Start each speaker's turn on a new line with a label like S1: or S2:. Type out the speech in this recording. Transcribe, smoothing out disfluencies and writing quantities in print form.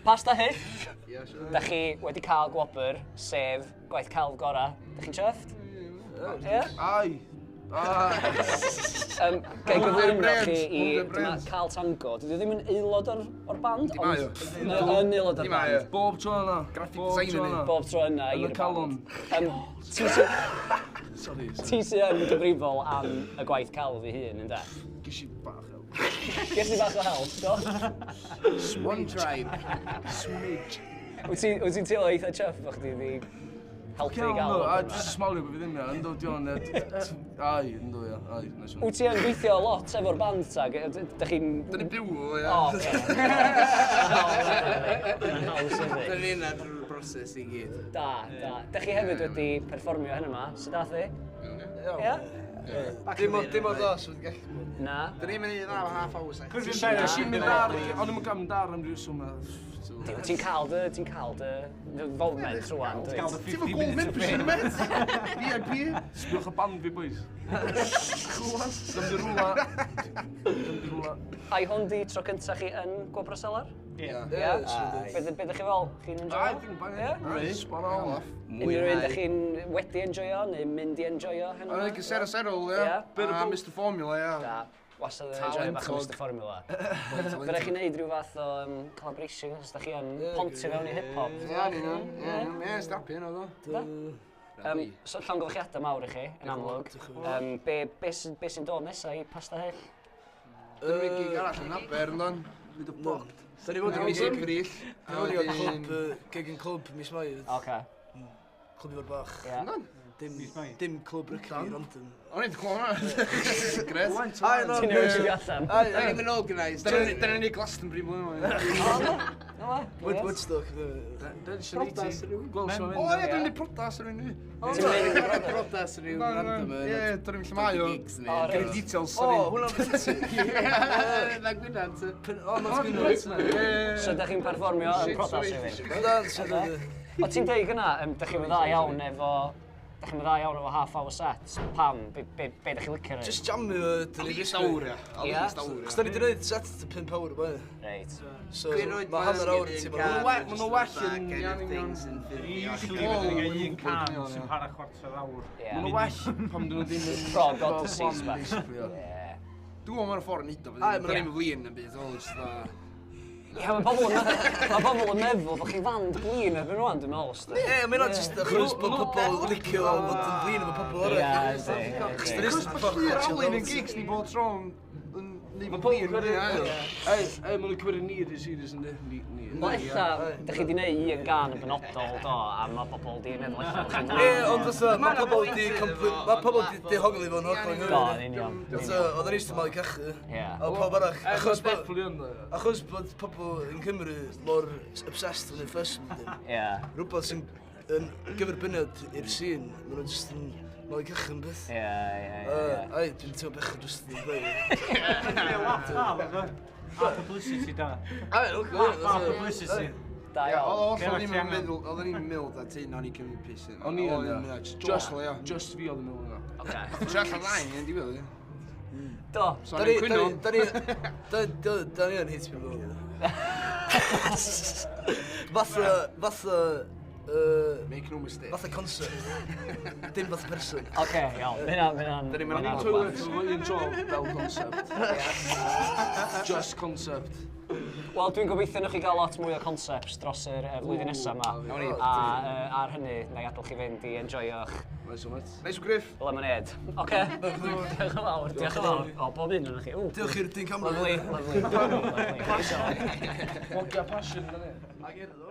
S1: Pasta Hyll, da chi wedi cael gwobr, sef gwaith celf gorau. Da chi'n chuffed? Ie?
S2: Ai! Ai!
S1: Ga i gyflwyno chi i dyma Carl Tango. Dwi ddim yn aelod o'r, or band, ond mae o yn aelod o'r band.
S2: Bob tro yna.
S3: Graphic
S2: Bob
S3: designer
S2: tro
S3: ni.
S2: yna.
S1: Bob tro yna
S2: Yn y
S1: i'r
S2: calon.
S1: band. Ti sy-
S2: Sorry, sorry.
S1: ti sy yn gyfrifol am y gwaith celf ei hun, ynde?
S2: Ges i bach help.
S1: Ges i bach o help, do?
S3: One tribe.
S2: Smidge.
S1: Wyt ti'n teimlo eitha chuff bod chdi wedi helpu i gael
S2: No,
S1: y
S2: a
S1: wobr yma?
S2: just smalio bod fi ddim ia. Ynddo, di o'n... Ai, ynddo, ia. Ai, nice one.
S1: Wyt ti yn gweithio lot efo'r band ta? Dych chi'n...
S3: Dyn ni'n byw o, ia.
S1: O, oce. Mae'n haws yndi.
S3: Dyn ni'n yna drwy'r broses i gyd.
S1: Da, da. Dych chi hefyd wedi perfformio hyn yma, sut dath hi? Ie?
S4: Dim ond dim ond os wedi gallu bod.
S1: Na?
S3: Dyn ni'n mynd i dda half hour set.
S2: Nes i'n mynd ar... O'n i'n mynd ar am ryw swm a...
S1: Ti'n cael dy, ti'n cael dy involvement rwan, dwyt?
S3: Ti'n fawr gold membership, mate? VIP?
S2: Sbiwch y band fi, boys. Chwas. Dym di rwla. Dym di rwla.
S1: Ai hwn di tro cynta chi yn Gwobr y Selar?
S4: Ie,
S1: Ie?
S4: swn
S1: Be ydych chi fel? Chi'n
S2: Ai,
S1: enjoyo?
S2: dwi'n bang.
S1: Ie?
S2: Ie? Spot on.
S1: Unrhyw un ydych chi'n wedi enjoyo neu mynd i enjoyo heno?
S3: O'n i'n Sero Serol, ia.
S1: Ie.
S3: A Mr Formula, ia.
S1: Da. Wastad yn enjoyo bach o Mr Formula. Fydda chi'n neud rhyw fath o collaboration os ydych chi yn pontio fewn i hip-hop?
S3: Ie, ni'n iawn. Ie, ie, strapu hynna, do.
S1: So llongyfarchiadau mawr i chi, yn amlwg. Be sy'n dod nesaf i Pasta Hyll?
S3: Dyn ni'n gig arall yn Aber, yndon.
S4: Fydd y boct. Da ni fod yn
S3: Mis
S4: mis
S3: Ebrill.
S4: Da ni fod yn clwb, gig yn clwb mis Mai.
S1: Oce.
S4: Clwb Ifor Bach.
S1: Ie.
S4: Dim, dim clwb rygbi, random.
S3: O'n i'n clywed hwnna. Gret.
S4: Ai, no,
S1: Ti'n newid i allan?
S4: Ai,
S3: Da ni'n mynd organised. Da ni'n neud Glastonbury blwyddyn yma.
S1: No we?
S4: Wood, Woodstock.
S2: Dyn eisiau neud ti. Gweld sy'n
S3: O
S2: mynd.
S3: ie, da ni'n neud prodas yn rhywun.
S1: Ti'n mynd i brodas?
S5: Brodas yn rhyw random yn...
S3: Ie, da ni'n lle mae o.
S5: Gigs
S1: O,
S5: ni.
S1: reit.
S3: Gen i details,
S4: O,
S3: sorry.
S4: hwnna'n beth.
S5: Na Gwynant.
S4: O, na Gwynant.
S1: So ydych chi'n perfformio yn prodas rhywun?
S4: Hwnna'n sydd.
S1: O ti'n deud gyna, dych chi'n dda iawn efo... Dych chi'n dda iawn efo half hour sets. Pam? Be dych chi'n licio neud?
S4: Just jamio, dyn ni
S3: Least awr, ia. At
S1: Ie?
S3: least awr,
S4: Cos da ni wedi gwneud set to 5 awr o blaen.
S1: Reit.
S4: So, mae hanner awr yn teimlo.
S2: Ma' nhw well yn-
S5: Things yn ffurfio.
S6: Usually fydden ni'n cael un can sy'n para chwarter awr.
S1: Ie.
S2: Maen nhw well pam dyn nhw ddim yn...
S1: Frog Odysseys bach.
S2: Basically, ie.
S1: Ie.
S3: Dwi'n meddwl mae'r ffordd yn neud o.
S4: Aye,
S3: Da ni'n flin yn byd. O, just dda.
S1: Ie, mae pobl yn meddwl, mae pobl yn meddwl bod chi'n fand blin erbyn rwan, dwi'n meddwl, sti.
S4: Ie, mae hynna jyst achos bod pobl licio fod yn flin efo pobl
S1: Ie,
S4: arall.
S1: yndi, yndi.
S3: Cos bod Llyr Alun yn gigs ni bod tro yn neud
S2: Mae
S3: blin.
S2: pobl yn cymryd...
S3: Ie.
S2: Ei, ei, maen nhw'n cymryd ni rhy serious yndi? Ni, ni.
S1: Wel, ella, dych chi wedi gwneud un gan yn benodol, do, a mae pobl di meddwl ella bod chi'n
S4: Ie, ond fatha, mae pobl di mae pobl di dehongli fo'n hollol
S1: Do,
S4: anghywir.
S1: yn union.
S4: Fatha, oedd yn eistedd malu cachu.
S1: Ie.
S4: A pawb arall, achos bod
S2: Definitely yn ddo.
S4: achos bod pobl yn Cymru mor obsessed yn y fuss yn dyn.
S1: Ie.
S4: Rhywbeth sy'n yn gyferbyniad i'r scene, maen nhw'n just yn malu cachu yn byth.
S1: Ie, ie, ie.
S4: Ai, dwi'n teimlo bechod jyst yn dweud.
S6: Ie, laugh da, oedd o. A publicity da.
S4: Ai, look,
S6: Laugh a publicity.
S1: Da
S3: Ie,
S1: iawn.
S3: oedd hollol ddim yn meddwl, oedden ni'n meddwl da tyn o'n i cymryd piss yna.
S2: O'n i yn, ie.
S3: Just, ia.
S2: Just fi oedd yn meddwl yna.
S1: Oce.
S3: Ti allan line, yn diwedd, ie.
S1: Do.
S3: So
S4: Da
S3: o'n
S4: ni,
S3: i'n cwyno.
S4: da ni, da ni, da ni yn hate people. Fatha, fatha,
S3: Make no mistake.
S4: fatha concept. Dim fatha person.
S1: Oce, iawn. Mae hynna'n... Mae hynna'n...
S3: Da ni'n mynd
S1: mae
S2: O'n
S1: hynna'n
S2: i'n toilet
S1: rwbath.
S2: efo un tro fel concept. Just concept.
S1: Wel, dwi'n gobeithio newch chi gael lot mwy o concepts dros yr flwyddyn nesaf yma.
S3: Nawn ni.
S1: A ar hynny, na i adael chi fynd i enjoyo'ch
S2: Nice one, mate.
S3: Nice one, Griff.
S1: lemonade. Oce, diolch yn fawr, diolch yn fawr. O, bob un o'n chi. Ww,
S4: Diolch i'r dyn camera.
S1: Lovely, lovely. Lovely. Nice one.
S2: Mogia passion, da ni.
S4: Ag erdo.